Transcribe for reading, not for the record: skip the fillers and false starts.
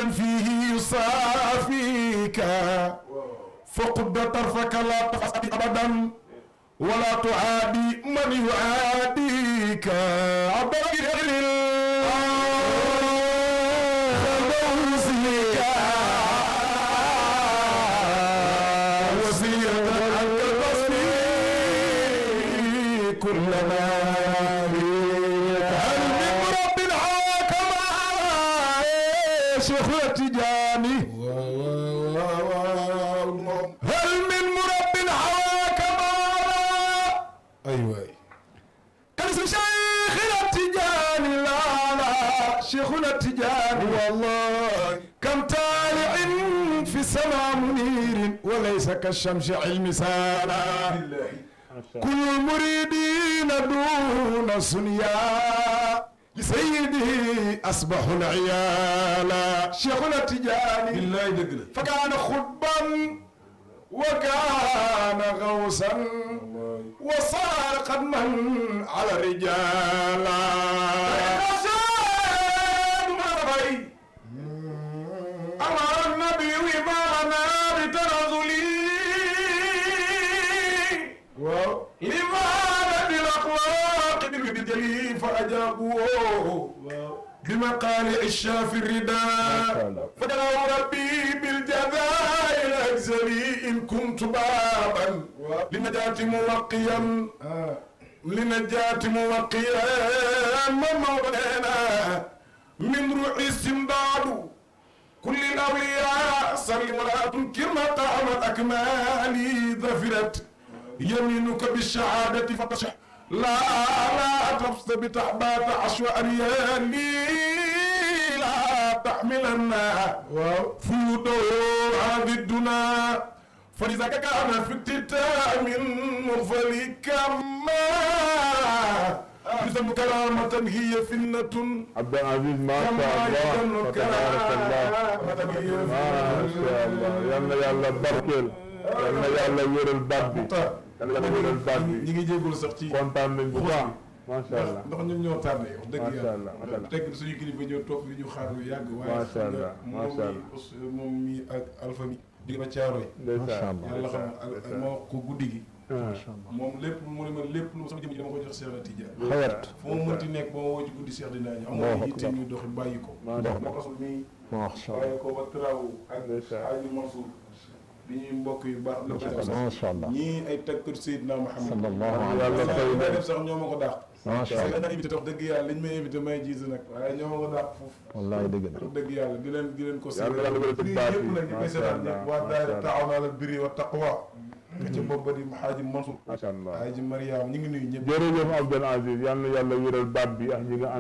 فيه يصافيك فقد طرفك لا تفسد أبدا ولا تعادي من يعاديك عبر خلوزك وزيرة عنك التصفيق كلما هل من رب حاكم شيخ التجاني هل من مرب حاكم ايوه كاسم شيخنا التجاني لا شيخنا التجاني والله كم طالع في السماء منير وليس كالشمس علم سانا كل المريدين دون سنيا لسيدي أصبح العيال شيخنا التجاني بالله دقل فكان خطبا وكان غوصا وصار قدما على الرجال أمر النبي وإمامنا بتنازلي لماذا بالأخلاق بالجليل فأجابوه بمقال الشافي الرداء فدعوا ربي بالجزاء الأجزلي إن كنت بابا لنجاة موقيا مولانا من روح السنداد كل الأولياء صل ولا تنكر مقام الأكمال ظفرت يمينك بالشهادة فتشح لا تفصل بتحبات عشوى ريالي لا تحملنا فوضى هذه الدنا فلذاك كان في اكتتام مغفل كما يسمى كلامة هي فنة عبد العزيز ما شاء الله تبارك الله ما شاء الله يلا بركل يلا wéral baat bi yàlla wéral baat bi ñi ngi jégalu sax ci kontaan nañ bu baax macha allah ndax ñun ñoo tardé wax dëgg yàlla macha allah teg suñu kilifa ñoo toog fi ñu xaar lu yàgg waaye macha allah moom mi ak alpha mi di ma caaroy yàlla xam ma wax ko guddi gi moom lépp mu ne ma lépp lu sama jëm ji dama ko jox Cheikh Tidiane xawat fu ma mënti nekk ba ma woo ci guddi Cheikh dinaa ñu amoon yitte ñu doxi bàyyi ko moo tax mi bàyyi ko ba traw ak Aji Mansour di ñuy mbokk yu baax macha allah ñii ay tagkër Seydina Muhammad sallallahu yàlla fay may def sax ñoo ma ko daax macha allah nga invité tax dëgg yàlla liñ may invité may jiite nag waaye ñoo ma ko daax foofu wallaay dëgg la dëgg yàlla di leen ko yàlla wéral ñëpp nag ñu koy seetaan ñëpp waa daayira taawuna alal birri wa taqwa ka ca bopp ba di Xaaji Mansour macha allah Xaaji Mariam ñu ngi nuyu ñëpp jërëjëf Abdul Aziz yal na yàlla wéral baat bi ak ñi nga